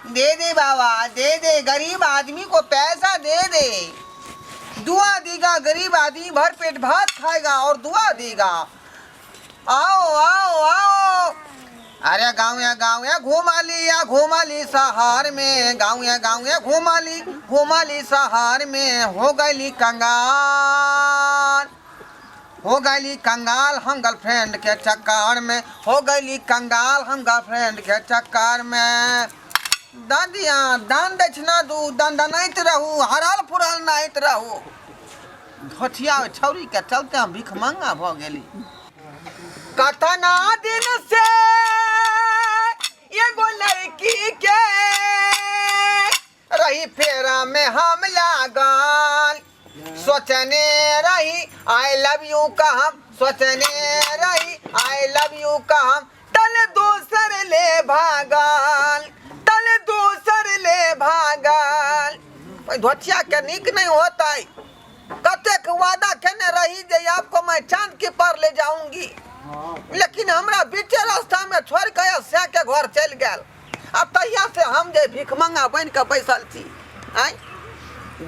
दे दे बाबा दे दे, गरीब आदमी को पैसा दे दे। दुआ देगा गरीब आदमी, भर पेट भात खाएगा और दुआ देगा। आओ आओ आओ। अरे गाँव या गाँव या घुमा लिया घुमा ली शहर में, गाँव या गाँव या घुमा ली घुमा ली शहर में, हो गई कंगाल, हो गई कंगाल हम गर्लफ्रेंड के चक्कर में, हो गई कंगाल हम गर्लफ्रेंड के चक्कर में। दादिया दान दक्षिणा दू, दंदनाइत रहू, हरल फुरल नाइत रहू। धोथिया छौरी के चलते हम भीख मंगा भऽ गेली। कतना दिन से एगो लड़की के रही फेरा में हम लागल, सोचने रही I love you का हम, सोचने रही I love you का हम, तल दोसर ले भागल, तल दोसर ले भागल। ओहि धोतिया के नीक नहीं होता है। कतेक वादा केने रही जे आपको मैं चांद के पर ले जाऊंगी, लेकिन हमरा बीचे रास्ता में छोड़ के सै के घर चलि गेल। आ तहिया से हम जे भिखमंगा बनि के बैसल छी, आँय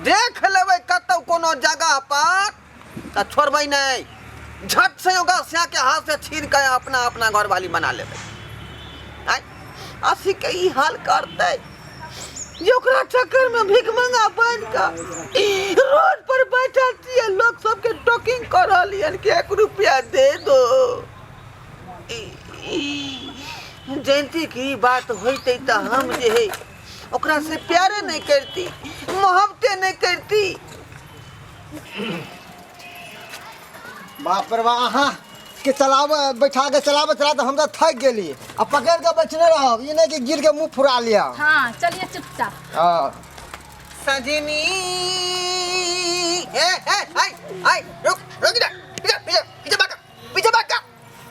देख लेबै कतौ कोनो जगह पर तऽ छोड़बै नहि, झट से ओकरा सै के हाथ से छीन के अपना अपना घरवाली बना लेबै। आँय असी के ई हाल करतै जे ओकरा चक्कर में भीख मंगा बन के रोड पर बैठल छियै, लोग सबके टॉकिंग कर रहलियन कि 1 रुपया दे दो। जयंती की बात होते तऽ हम जे है ओकरा से प्यारे नहीं करती, मोहब्बते नहीं करती। बाप रे बाप, अहाँ के चलाब बैठा के चलाबे चला तऽ हम तऽ थकि गेली आ पकड़ के बैठने रहब, ई नहि कि गिर के मुँह फुरा लिअ। हाँ चलिए चुपचाप। हाँ। सजनी ए ए आई आई रुक रुक जा, पीछे पीछे पीछे भाग, पीछे भाग।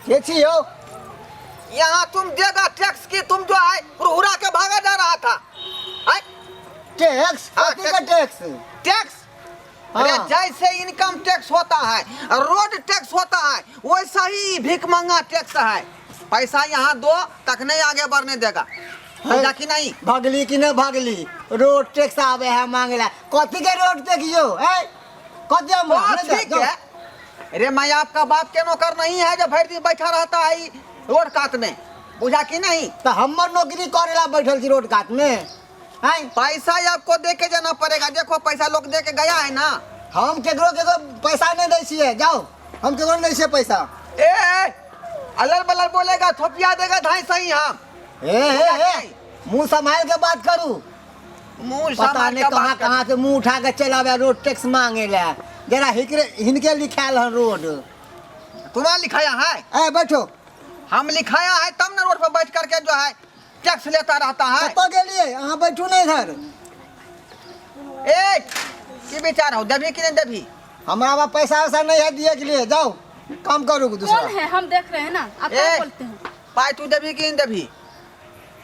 के छी यौ? यहाँ तुम देगा टैक्स की, तुम जो है हुरहुरा के भागा जा रहा था। आय? टैक्स? हाँ, कथी का टैक्स? टैक्स। अरे जैसे इनकम टैक्स होता है, रोड टैक्स होता है, वैसा ही भीख मंगा टैक्स है। पैसा यहाँ दो तक नहीं आगे बढ़ने देगा, समझा कि नहीं? भगली कि नहीं भगली? रोड टैक्स आवे है मांगे ला, कथी के रोड टैक्स यो है? कथी हम हाँ, ठीक है। अरे मैं आपका बाप के नौकर नहीं है जो भर दिन बैठा रहता है रोड कात में, बुझा कि नहीं? तो हमर नौकरी करेला बैठल छी रोड कात में हैं? पैसा ही आपको दे के जाना पड़ेगा। देखो पैसा लोग दे के गया है ना। हम केकरो केकरो पैसा नहीं दै छियै, जाओ, हम केकरो नहीं दै छियै पैसा। ए, ए अलर बलर बोलेगा थोपिया देगा धाई सही हम। ए ए ए मुंह संभाल के बात करू। मुंह पता संभाल नहीं के कहाँ बात कर। कहाँ से मुंह उठा के चल आवे रोड टैक्स मांगे ला, जरा हिकरे हिनके लिखायल हन रोड। तुम्हारा लिखाया है? ए बैठो। हम लिखाया है तब ना रोड पर बैठ करके जो है टैक्स लेता रहता है। कतऽ गेलियै अहाँ? बैठू ने इधर। ए की विचार हो, देबही कि नहीं देबही? हमरा पास पैसा वैसा नहीं है दिए के लिए, जाओ काम करू दूसरा। कौन है? हम देख रहे हैं ना, आप क्या ए। बोलते हैं? पाई तू देबही कि नहीं देबही?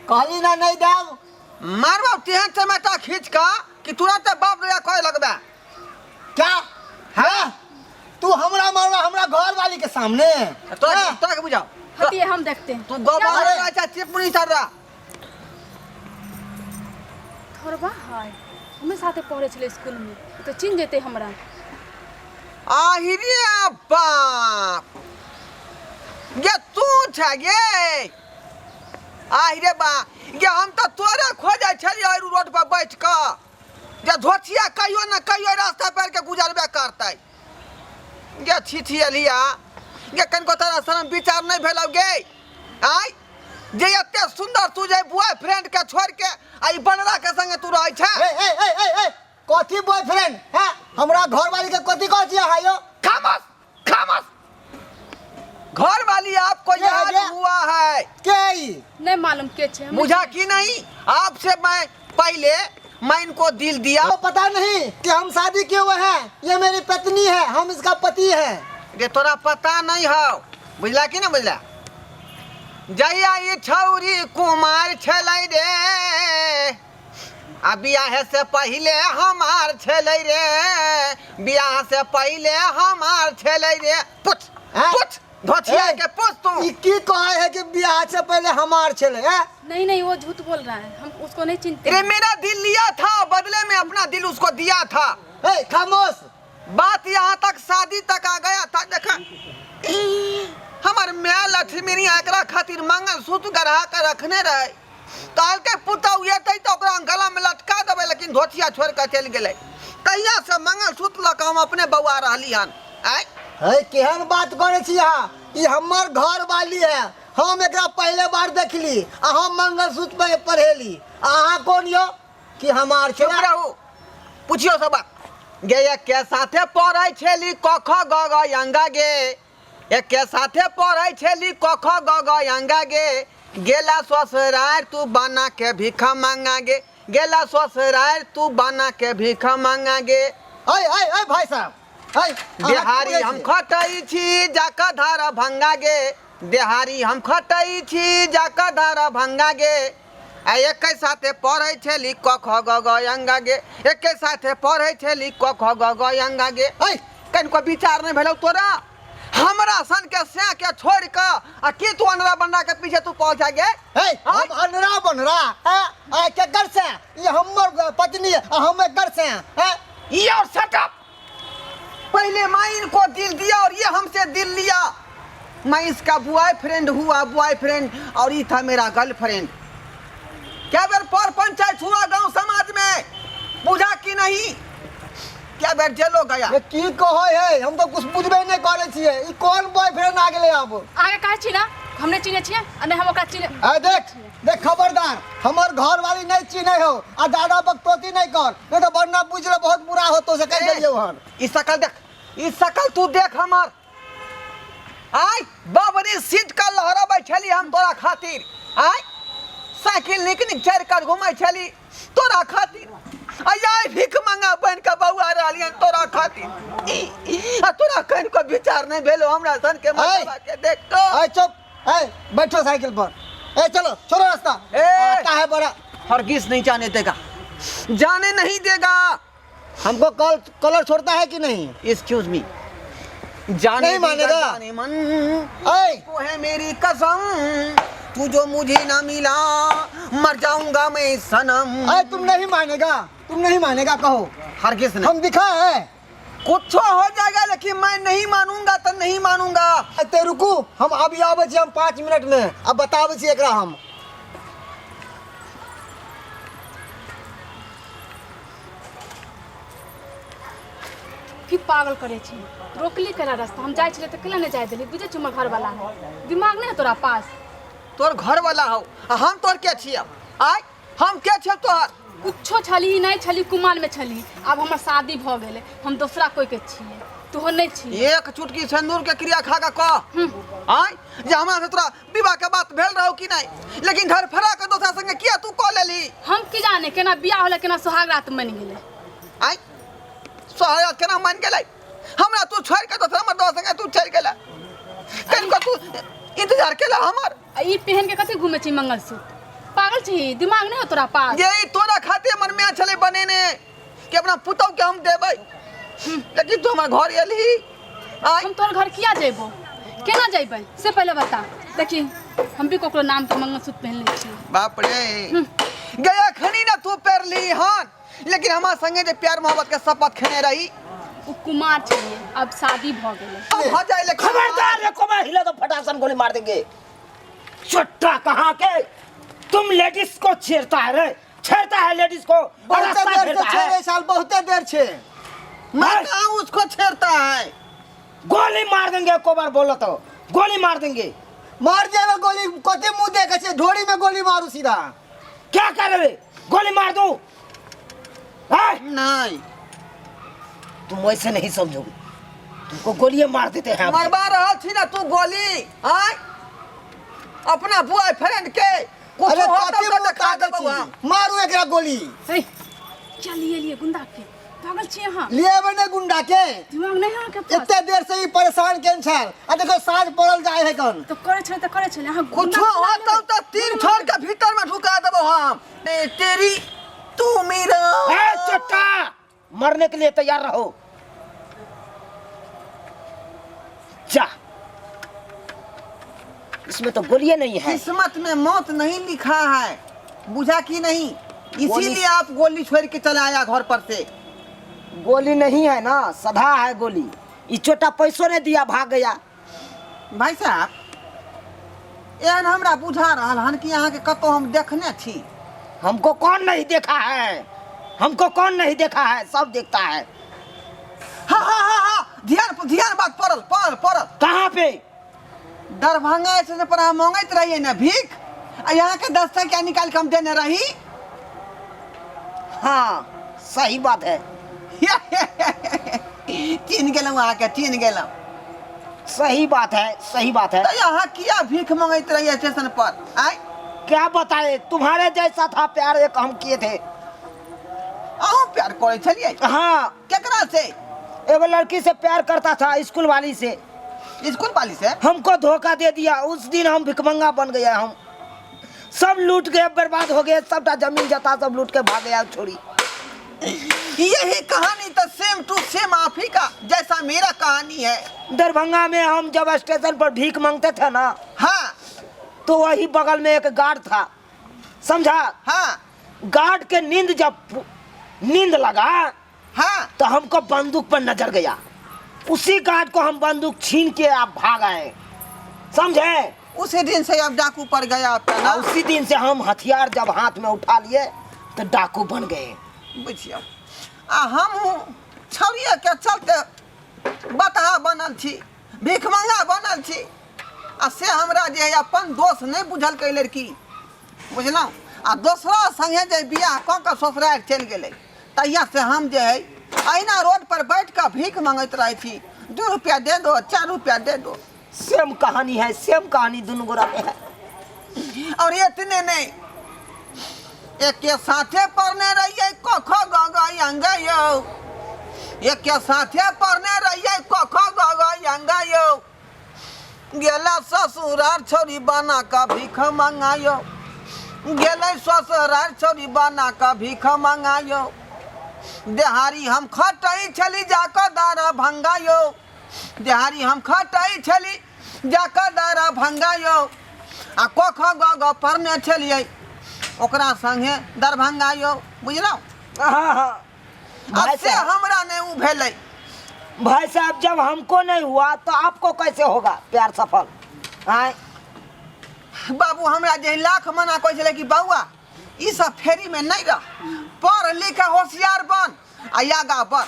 कहली ना नहीं देब। मारबा तेहन चमेटा खींच का कि तुरंत बाप रे कहे लगबे। क्या? हाँ। तू हमरा मारवा हमरा घर वाली के सामने? तोरा हाँ? तोरा के बुझाओ। हटिए, हम देखते हैं। तू गोबर अरे। अच्छा चिपनी चल रहा। थोड़बा है, हमें साथे पढ़े छलै स्कूल में, ई तो चिन्ह जेतै हमरा। आहिरे बाप गे, तू छ गे? आहिरे बा गे, हम तऽ तोरे खोजै छलियै रोड पर बैठ कऽ जे धोतिया कहियो ने कहियो रास्ता पर के गुजरबे करतै। गे छी छी एलिया गे, कनिको तोरा शरम विचार नहि भेलौ गे? आय जे एते सुंदर तू जे बॉयफ्रेंड के छोड़ के आ ई बनरा के संगे तू रहै छै। ए ए ए ए ए कथी बॉयफ्रेंड है? हमरा घर वाली के कथी कहै छियै अहाँ यौ? खामोश खामोश, घर वाली आपको क्या है याद क्या? हुआ है? के ई? नहीं मालूम के छै हम। बुझा कि नहीं? आपसे मैं पहले मैं इनको दिल दिया। वो पता नहीं कि हम शादी किए हुए हैं, ये मेरी पत्नी है, हम इसका पति है। रे तोरा पता नहीं हो, बुझला कि ना बुझला? जहिया ई छौरी कुमार छलै रे आ बियाह से पहिले हमार छलै रे, बियाह से पहिले हमार छलै रे। पूछ। हैं? पूछ। धोथिया ए, के पूछ तू। ई की कहै है कि बियाह से पहले हमार छलै हैं? नहीं नहीं, वो झूठ बोल रहा है, हम उसको नहीं चिनते। अरे मेरा दिल लिया था, बदले में अपना दिल उसको दिया था। ए खामोश। बात यहाँ तक शादी तक आ गया था। देखा हमार माय लक्ष्मी एकरा खातिर मंगलसूत्र गढ़ा के रखने रहे, काल के पुतहु एतै तऽ ओकरा गला में लटका देबै, लेकिन धोतिया छोड़ के चलि गेलै। तहिया से मंगलसूत्र लऽ कऽ हम अपने बौआ रहली हन। आँय है केहन बात करै छी अहाँ? ई हमर घर वाली है, हम एकरा पहले बार देखली आ हम मंगलसूत्र पे पढ़ेली। अहाँ कोन यो कि हमार चुप रहू, पुछियो सब बात। गे एके साथे पढ़ै छेली क ख ग ग अंगा गे, एके साथे पढ़ै छेली क ख ग ग अंगा गे, गेला ससुरार तू बना के भीख मांगा गे, गेला ससुरार तू बना के भीख मांगा गे। ऐ ऐ ऐ भाई साहब, ऐ देहारी हम खटै छी जाक धार भंगा गे, देहारी हम खटै छी जाक धार भंगा गे, आ एके साथे पढ़ै छेली क ख ग ग अंगा गे, एके साथे पढ़ै छेली क ख ग ग अंगा गे। ऐ कनिको विचार नहि भेलौ तोरा? हमरा सन के सै के छोड़ के आ की तू अनरा बनरा के पीछे तू पहुंचा गे? हे हम अनरा बनरा आ केकर से? ई हमर पत्नी आ हम एकर से हैं? ये और शट अप। पहले मैं इनको दिल दिया और ये हमसे दिल लिया। मैं इसका बॉयफ्रेंड हुआ, बॉयफ्रेंड, और ये था मेरा गर्लफ्रेंड। क्या बेर पर पंचायत हुआ गांव समाज में, बुझा कि नहीं? क्या बेर जेलो गया। ये की कहै है, हम तो कुछ बुझबे नहीं करै छियै। ई कोन बॉयफ्रेंड आ गेलै आब? आगे कहै छी ना हम नहीं चिन्है छियै आ नहि हम ओकरा चिन्है। आ देख देख खबरदार, हमर घर वाली नहीं चिन्है हो आ दादा बकतोती नहीं कर, नहीं तो वरना बुझ ले बहुत बुरा होतो से कह देलियौ हन। ई शकल देख, ई शकल तू देख हमर। आय बाबरी सीट का लहराबै छली हम तोरा खातिर। आय साइकिल निक निक चढ़ कर घुमै छली तोरा खातिर। आय भीख मंगा बन के बौआ रहलियन तोरा खातिर। आ तोरा कनिको विचार नहीं भेलो हमरा सन के मरदबा के देख के। आय चुप, आय बैठो साइकिल पर। ए चलो छोड़ो रास्ता। ए! आता है बड़ा। हरगिज नहीं जाने देगा, जाने नहीं देगा। हमको कल कलर छोड़ता है कि नहीं? एक्सक्यूज मी, जाने नहीं मानेगा। देगा, जाने मन ऐ को है मेरी कसम, तू जो मुझे ना मिला मर जाऊंगा मैं सनम। ऐ तुम नहीं मानेगा, तुम नहीं मानेगा कहो। हरगिज नहीं। हम दिखा है कुछ हो जाएगा लेकिन मैं नहीं मानूंगा तो नहीं मानूंगा। ते रुकू, हम अभी आबै छी, हम 5 मिनट में अब बताबै छी एकरा हम। की पागल करे छी, रोकली केना रास्ता? हम जाइ छलियै तऽ केना नहि जाय देली? बुझै छी हमर घरवाला है, दिमाग नहि है तोरा पास? तोर घरवाला हौ आ हम तोर के छियै? आय हम के छियै तोहर? कुछो छली नहि छली, कुमार में छली, आब हमर शादी भऽ गेलै, हम दोसरा कोई के छियै, तोहर नहि छियै। एक चुटकी सिंदूर के क्रिया खा के कह आय जे हमरा से तोरा विवाह के बात भेल रहौ कि नहि, लेकिन घर फरा के दोसरा संगे किया तू कऽ लेली? हम की जाने केना बियाह होलै, केना सोहाग रात मनि गेलै। आय सोहाग रात केना मनि गेलै? हमरा तू छोड़ि के दोसरा मर्दवा संगे तू चलि गेला, कनिको तू इंतजार केला हमर? आ ई पहन के कथी घूमे छी मंगलसूत्र? पागल छी, दिमाग नहीं हो तोरा पास? ये तोरा खातिर मन में छलै बनेने कि अपना पुतहु के हम देबै, लेकिन तू हमर घर एलही। आय हम तोहर घर किया जेबो, केना जेबै से पहले बता। देखी हम भी ककरो नाम के मंगलसूत्र पहनले छी। बाप रे, गया खनी ना तू पेरली हन, लेकिन हमार संगे जे प्यार मोहब्बत के शपथ खेने रही उ कुमार छलिए, अब शादी भ गेलै। अब हो जाए लेकिन खबरदार रे कुमार हिले तो फटासन गोली मार देंगे। चट्टा कहाँ के तुम लेडीज को छेड़ता है रे, छेड़ता है लेडीज को और बहुते रास्ता देर से घेरता है। छेड़े साल, बहुते देर छे। मैं कहाँ उसको छेड़ता है? गोली मार देंगे एको बार बोलो तो गोली मार देंगे। मार देबे गोली, कते मुंह देखे छे, ढोरी में गोली मारू सीधा। क्या कर रहे, गोली मार दूं? हैं? नहीं तुम ऐसे नहीं समझोगे, तुमको गोलियां मार देते हैं। मरवा रहा छी ना तू गोली। आय अपना बॉयफ्रेंड के कुछ अरे होता कथी तो मुंह देखा ताकै देबौ छी? हम। मारू एकरा गोली। ए क्या लिए लिए गुंडा के? पागल छी अहाँ? लिए ने गुंडा के, दिमाग नहीं अहाँ के पास? एते देर से ई परेशान केन छल, आ देखो साँझ पड़ल जाय है कन। तो करे छले, तो करे छले अहाँ कुछ गुंडा केना होता लेबै? तो तीन छोड़ के भीतर में ढुका देबौ हम। ए, तेरी तू मेरा। ए चट्टा, मरने के लिए तैयार रहो। जा इसमें तो गोलियां नहीं है। किस्मत में मौत नहीं लिखा है, बुझा कि नहीं? इसीलिए आप गोली छोड़ के चला आया घर पर से। गोली नहीं है ना, सधा है गोली। ई चोटा पैसों नहीं दिया, भाग गया। भाई साहब, एहन हमरा बुझा रहल हन कि अहाँके कतौ हम देखने छी। हमको कौन नहीं देखा है, हमको कौन नहीं देखा है, सब देखता है। हाँ हाँ हाँ हाँ, ध्यान ध्यान, बात पड़ल पड़ल पड़ल। कहाँ पे? दरभंगा स्टेशन पर हम मांगैत रहिए ने भीख, आ यहाँ के 10 टकिया निकाल के हम देने रही। हाँ, सही बात है। चिन्ह गेलहुँ अहाँके, चिन्ह गेलहुँ। सही बात है, सही बात है। तऽ अहाँ किया भीख मांगैत रहिए स्टेशन पर आय? क्या बताए, तुम्हारे जैसा था प्यार एक हम किए थे। अहूँ प्यार करै छलियै? हाँ। केकरा से? एगो लड़की से प्यार करता था, स्कूल वाली से। स्कूल वाली से? हमको धोखा दे दिया। उस दिन हम भिखमंगा बन गए, हम सब लूट गए, बर्बाद हो गए, सबटा जमीन जता सब लूट के भाग गया छोड़ी। यही कहानी तो सेम टू सेम आप ही का जैसा मेरा कहानी है। दरभंगा में हम जब स्टेशन पर भीख मांगते थे ना, हाँ, तो वही बगल में एक गार्ड था, समझा? हाँ। गार्ड के नींद जब नींद लगा, हाँ, तो हमको बंदूक पर नजर गया। उसी गार्ड को हम बंदूक छीन के आप भाग आए, समझे? उसी दिन से अब डाकू पर गया आपका ना? उसी दिन से हम हथियार जब हाथ में उठा लिए तो डाकू बन गए। बुझियौ, आ हमहूँ छौड़िए के चलते बतहा बनल छी, भिखमंगा बनल छी। आ से हमरा जे है अपन दोष नहि बुझलकै लड़की, बुझलहुँ? आ दोसरा संगे जे बियाह कऽ कऽ ससुरारि चलि गेलै, तहिया से हम जे है अहिना रोड पर बैठ कऽ भीख मंगैत रहै छी, 2 रुपया दे दो, 4 रुपया दे दो। सेम कहानी है, सेम कहानी दुनू गोरा के है। और इतने नहीं, एक के साथे पढ़ने रहिए क ख ग घ अंग यौ, एक के साथे पढ़ने रहिए क ख ग घ अंग यौ, गेला ससुरार छोरी बना का भीख मंगायो, गेलै ससुरार छोरी बना का भीख मंगायो, देहारी हम खटै छली जाकऽ दारा भंगायो, देहारी हम खटै छली जाकऽ दारा भंगायो, आ क ख ग घ पढ़ने छलियै ओकरा संगे दरभंगा यौ, बुझलहुँ? हाँ हाँ। आ भाई से साहब, हमरा नहि ओ भेलै। भाई साहब, जब हमको नहीं हुआ तो आपको कैसे होगा प्यार सफल? आए बाबू, हमरा जे लाख मना कहै छलै कि बौआ ई सब फेरीमे नहि रह, पढ़ लिख होशियार बन आ आगा बढ़,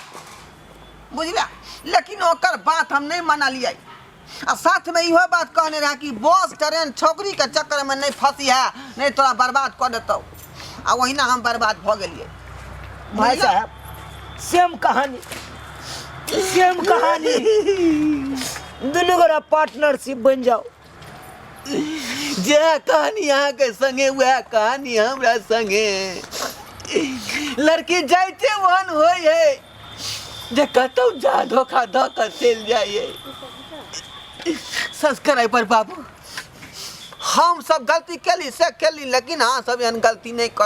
बुझला? लेकिन ओकर बात हम नहि मनलियै। आ साथमे इहो बात कहने रहए कि बस ट्रेन छौकरीके चक्करमे नहि फंसी है, नहि तोरा बर्बाद कऽ देतौ। आ ओहिना हम बर्बाद भऽ गेलियै। भाई साहब, सेम कहानी, सेम कहानी। दुनू गोरा पार्टनरशिप बन जाओ। जे कहानी अहाँके संगे वएह कहानी हमरा संगे। लड़की जाइते ओहन होइ है जे कतौ जा धोखा दऽ कऽ चलि जाइए। संस्कार पर बाबू, हम सब गलती केली से केली, लेकिन अहाँ सब एहन गलती नहि करब।